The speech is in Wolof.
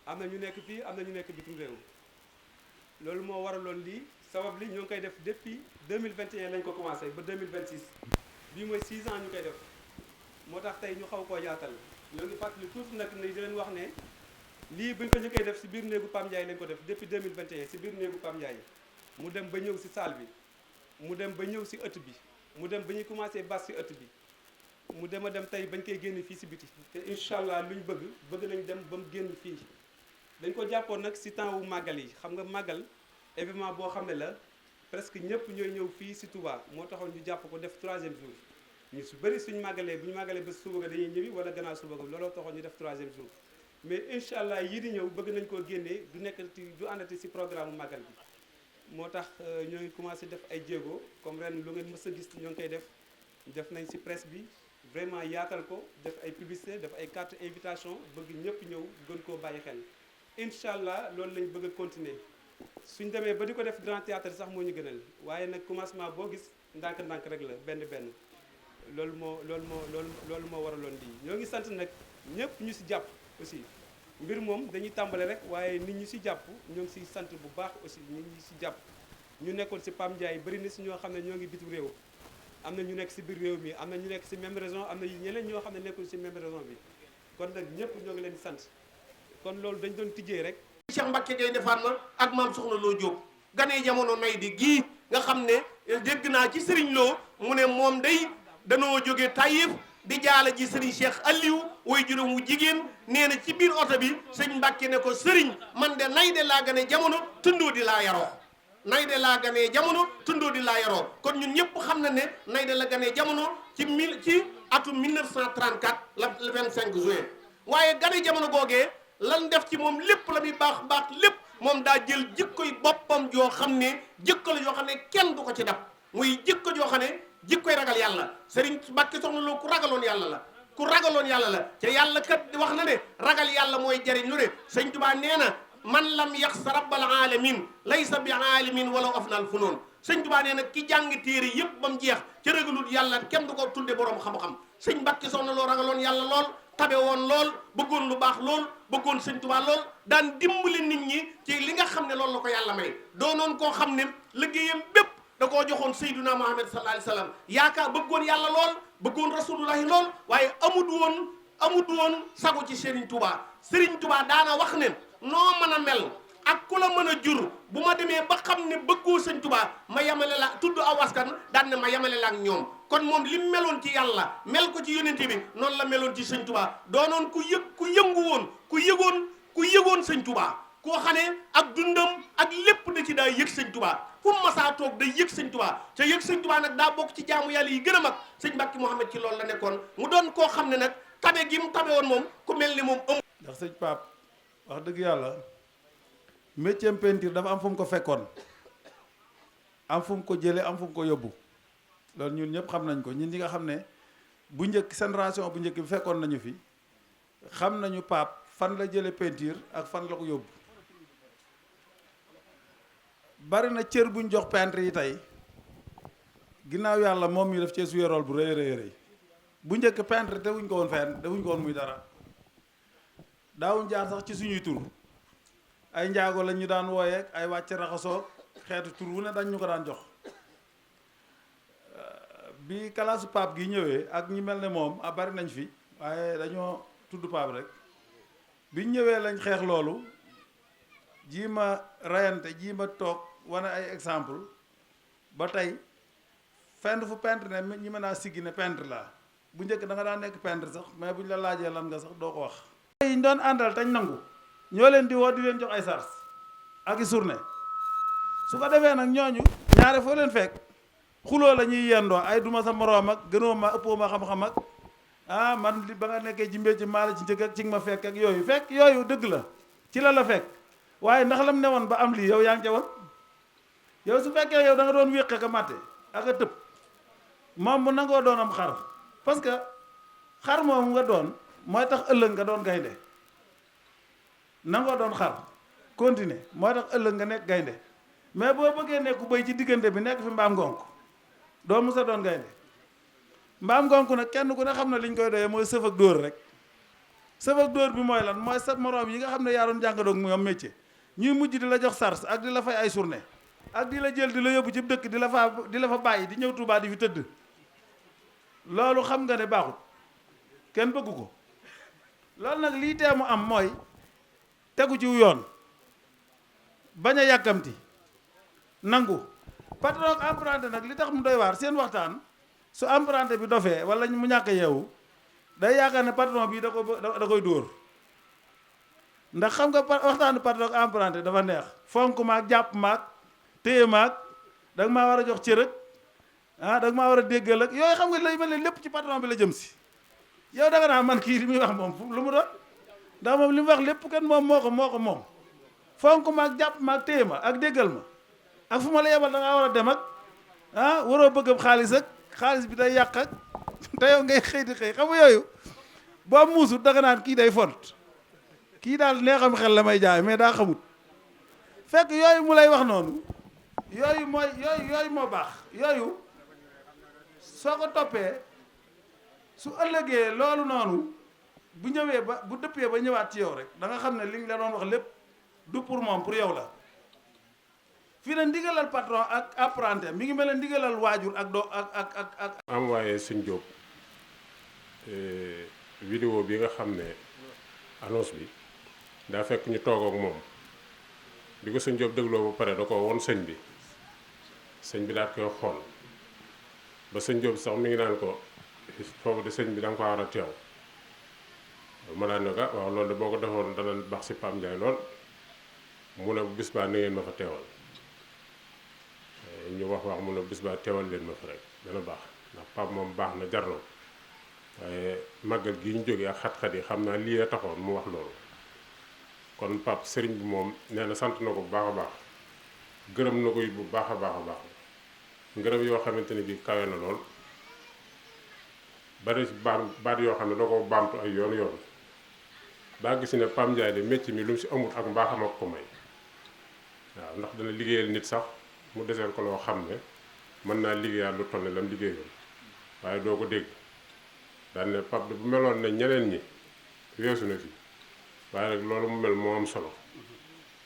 am na ñu nekk fii am na ñu nekk bitim réew loolu moo waraloon lii sabab li ñoo ngi koy def depuis 2021 lañ ko commencé ba 2026 bii mooy 6 ans ñu koy def moo tax tey ñu xaw koo yaatal ñoo ngi fàttali tuuti nag ni di leen wax ne lii buñ ko njëkkee def si biir néegu Pam Ndiaye lañ ko def depuis 2021 si biir néegu Pam Ndiaye mu dem ba ñëw si salle bi mu dem ba ñëw si ëtt bi mu dem ba ñuy commencé bas si ëtt bi mu dem a dem tey bañ koy génn fii si biti te incha allah luñ bëgg nañ dem ba mu génn fii dañ ko jàppoon nag si temps wu màggal yi xam nga màggal événement boo xam ne la presque ñëpp ñooy ñëw fii si Touba moo taxoon ñu jàpp ko def 3e jour ñu su bëri suñu màggalee bu ñu màggalee ba suba ga dañuy ñëwi wala gannaaw suba ga looloo taxoon ñu def 3e jour mais incha allah yii di ñëw bëgg nañ koo génnee du nekkati du àndati si programme màggal bi moo tax ñoo ngi commencé def ay jéego comme ren lu ngeen mës a gis ñoo ngi koy def nañ si presse bi vraiment yaatal ko def ay publicité def ay carte invitation bëgg ñëpp ñëw gën koo bàyyi xel incha allah loolu lañ bëgg a continuer suñ demee ba di ko def grand théâtre sax moo ñu gënal waaye nag commencement boo gis ndànk-ndànk rek la benn loolu moo waraloon lii ñoo ngi sant nag ñëpp ñu si jàpp aussi mbir moom dañuy tàmbale rek waaye nit ñi si jàpp ñoo ngi siy sant bu baax aussi nit ñi si jàpp ñu nekkoon si Pam Ndiaye bëri na si ñoo xam ne ñoo ngi bitim réew am na ñu nekk si biir réew mi am na ñu nekk si même région am na ñeneen ñoo xam ne nekkul si même région bi kon nag ñëpp ñoo ngi leen di sant kon loolu dañ doon tijjee rek Cheikh Mbacke Gaynde Fatma ak maam Soxna Lo Diop ganee jamono nay di gii nga xam ne dégg naa ci Serigne Lo mu ne moom day danoo jóge Taïf di jaala ji Serigne Cheikh Aliou way juróom wu jigéen nee na ci biir oto bi sëñ Mbacke ne ko Serigne man de nay de laa gane jamono tundoo di laa yaroo nay de laa ganee jamono tundoo di laa yaroo kon ñun ñëpp xam na ne nay de la ganee jamono ci atum 1934 la 25 juin waaye gane jamono googee lan def ci moom lépp la muy baax lépp moom daa jël jikkoy boppam joo xam ne jikko la joo xam ne kenn du ko ci dab muy jikko joo xam ne jikkoy ragal yàlla Serigne Mbacke Soxna Lo ku ragaloon yàlla la ku ragaloon yàlla la te yàlla kat wax na ne ragal yàlla mooy jariñ lu ne Sëñ Tuubaa nee na man lam yaxsa rabbal alamin laysa bi alimin wala afnal funoon Sëñ Tuubaa nee na ki jàng téere yépp ba mu jeex ca ragalul yàlla kenn du ko tudde boroom xam-xam Sëñ Mbacke Soxna Lo ragaloon yàlla lool tabe woon lool bëggoon lu baax lool bëggoon Sëñ Tuubaa lool daan dimbali nit ñi ci li nga xam ne loolu la ko yàlla may doonoon koo xam ne liggéeyam bépp da koo joxoon Seydina Muhammad sallallahu alayhi wa sallam yaakaar bëggoon yàlla lool bëggoon rasulullahi lool waaye amut woon sago ci Serigne Touba Serigne Touba daana wax ne noo mën a mel ak ku la mën a jur bu ma demee ba xam ne bëggoo Sëñ Touba ma yemale la tudd aw askan daan ne ma yemale la ak ñoom kon moom li mu meloon ci yàlla mel ko ci yonente bi noonu la meloon ci Sëñ Touba doonoon ku yëngu woon ku yëgoon Sëñ Touba koo xam ne ak dundam ak lépp da ci daa yëg Sëñ Touba fu mu masaa toog day yëg Sëñ Touba te yëg Sëñ Touba nag daa bokk ci jaamu yàlla yi gën a mag Sëñ Mbacke Mouhamed ci loolu la nekkoon mu doon koo xam ne nag tabe gi mu tabe woon moom ku mel ni moom amul. ndax sëñ Pape wax dëgg yàlla métier peinture dafa am fu mu ko fekkoon am fu mu ko jëlee am fu mu ko yóbbu loolu ñun ñëpp xam nañ ko ñun ñi nga xam ne bu njëkk génération bu njëkk bi fekkoon nañu fi xam nañu Pape fan la jëlee peinture ak fan la ko yóbbu bari na cër buñ jox peintre yi tey ginnaaw yàlla moom ñu def ci suyee rôle bu rëy bu njëkk peintre defuñ ko woon fenn defuñ ko woon muy dara daawuñ jaar sax ci suñuy tur ay njaago la ñu daan wooyeek ay wàcc raxasoo xeetu tur wu ne dañ ñu ko daan jox bi kalaasu Pape gi ñëwee ak ñi mel ne moom a bari nañ fi waaye dañoo tudd Pape rek biñ ñëwee lañ xeex loolu jii ma rayante jii ma toog wane ay exemple ba tey fenn fu peintre ne ñi mën naa siggi ne peintre laa bu njëkk da nga daan nekk peintre sax mais buñ la laajee lan nga sax doo ko wax yi ñu doon àndal tañ nangu ñoo leen di woo di leen jox ay sars ak i journée su ko defee nag ñooñu ñaare foo leen fekk xuloo la ñuy yendoo ay duma sa moroom ak gënoo ma ëppoo ma xam-xam ak man li ba nga nekkee ci mbéy ci maa la ci njëkk ak ci nga ma fekk ak yooyu dëgg la ci la fekk waaye ndax lam ne woon ba am lii yow yaa ngi ca woon yow su fekkee yow da nga doon wéqe ka màtte ak a tëb moom bu nangoo doon am xar parce que xar moom nga doon mooy tax ëllëg nga doon gaynde nangoo doon xar continuer mooy tax ëllëg nga nekk gaynde mais boo bëggee nekku bëy ci diggante bi nekk fi mbaam ngonk doo musa doon gaynde mbaam ngonk nag kenn ku ne xam na li ñu koy doyee mooy sëf ak dóor rek sëf ak dóor bi mooy lan mooy sa moroom yi nga xam ne yaa doon jàngadoog mu am métier ñuy mujj di la jox sars ak di la fay ay journée ak di la jël di la yóbbu ci dëkk di la fa bàyyi di ñëw Tuubaa di fi tëdd loolu xam nga ne baaxut kenn bëggu ko loolu nag lii tee mu am mooy tegu ci yoon bañ a yàkkamti nangu patron ak emprunté nag li tax mu doy waar seen waxtaan su emprunté bi dofee wala mu ñàkk yeewu day yaakaar ne patron bi da koy dóor ndax xam nga waxtaanu patron ak emprunté dafa neex fonk maag jàpp maag téye maag da nga maa war a jox cërëg da nga maa war a déggal ak yooyu xam nga lay mel ne lépp ci patron bi la jëm si yow da nga naa man kii li muy wax moom lu mu doon ndax moom li mu wax lépp kenn moom moo ko moom fonk maag jàpp maag téye ma ak déggal ma ak fu ma la yebal da ngaa war a dem ak waroo bëgg xaalis ak xaalis bi day yàq ak te yow ngay xëy di xëy xam nga yooyu boo muusut da nga naan kii day font kii daal neexam xel la may jaay mais daa xamut fekk yooyu mu lay wax noonu yooyu moo baax yooyu soo ko toppee su ëllëgee loolu noonu bu ñëwee ba bu dëppee ba ñëwaat ci yow rek da nga xam ne li nga la doon wax lépp du pour moom pour yow la fii na ndigalal patron ak apprenti mi ngi mel ne ndigalal waajur ak doo ak envoyé Sëñ Diop vidéo bi nga xam ne annonce bi daa fekk ñu toog ak moom bi ko Sëñ Diop dégloo ba pare da ko won sëñ bi daal koy xool ba Sëñ Diop sax mi ngi naan ko foofu de sëñ bi da nga ko war a teew ma daan ne ko waaw loolu de boo ko defoon dana baax si Pape Ndiaye lool mu ne bis baa na ngeen ma fa teewal ñu wax mu ne bis baa teewal leen ma fa rek dana baax ndax Pape moom baax na jar na waaye màggal gi ñu jógee ak xat-xat yi xam naa lii a taxoon mu wax loolu kon Pape sëriñ bi moom nee na sant na ko bu baax a baax gërëm na ko bu baax a baax ngërëm yoo xamante ne bii kawe na lool bari baat yoo xam ne da ko baamtu ay yoon daa gis ne Pape Ndiaye de métier mi lu mu si amul ak mbaaxam ak ko may waaw ndax dana liggéeyal nit sax mu deseel ko loo xam ne mën naa liggéeyal lu toll ne lam liggéeyoon waaye doo ko dégg daan ne Pape de bu meloon ne ñeneen ñi weesu na fi waaye rek loolu mu mel moo am solo